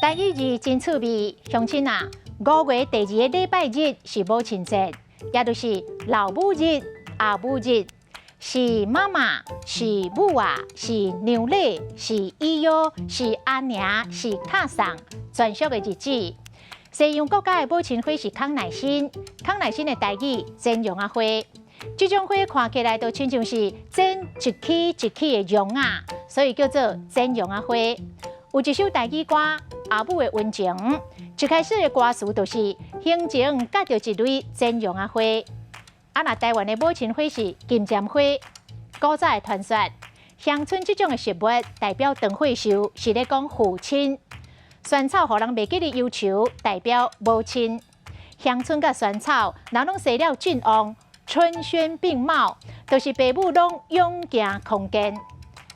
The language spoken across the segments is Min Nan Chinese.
台語字真趣味，鄉親啊，5月第二个禮拜日是母親節，也就是老母日、阿母日，是媽媽，是母啊，是娘咧，是姨吆，是阿娘，是卡送，專屬的日子。西洋國家的母親花是康乃馨，康乃馨的台語剪絨仔花，這種花看起來都親像是剪一枝一枝的絨仔，所以叫做剪絨仔花。有一首台語歌《阿母的溫情》，一開始的歌詞就是胸前結著一蕊剪絨仔花。啊，若台灣的母親花是金針花。古早的傳說，香椿這種的食物代表長歲壽，是咧講父親。萱草予人袂記得憂愁，代表母親。香椿佮萱草，若攏生了正旺，春萱並茂，就是爸母攏勇健康健。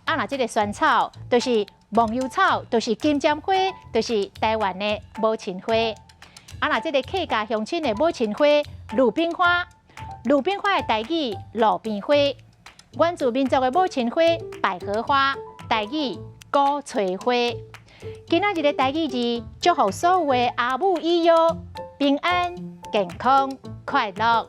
啊，若這个萱草，就是忘憂草，就是金針花，就是台灣的母親花。啊，若這个客家鄉親的母親花，魯冰花，魯冰花的台語路邊花。原住民族的母親花，百合花，台語鼓吹花。今仔日的台語字，祝福所有的阿母姨吆平安、健康、快樂。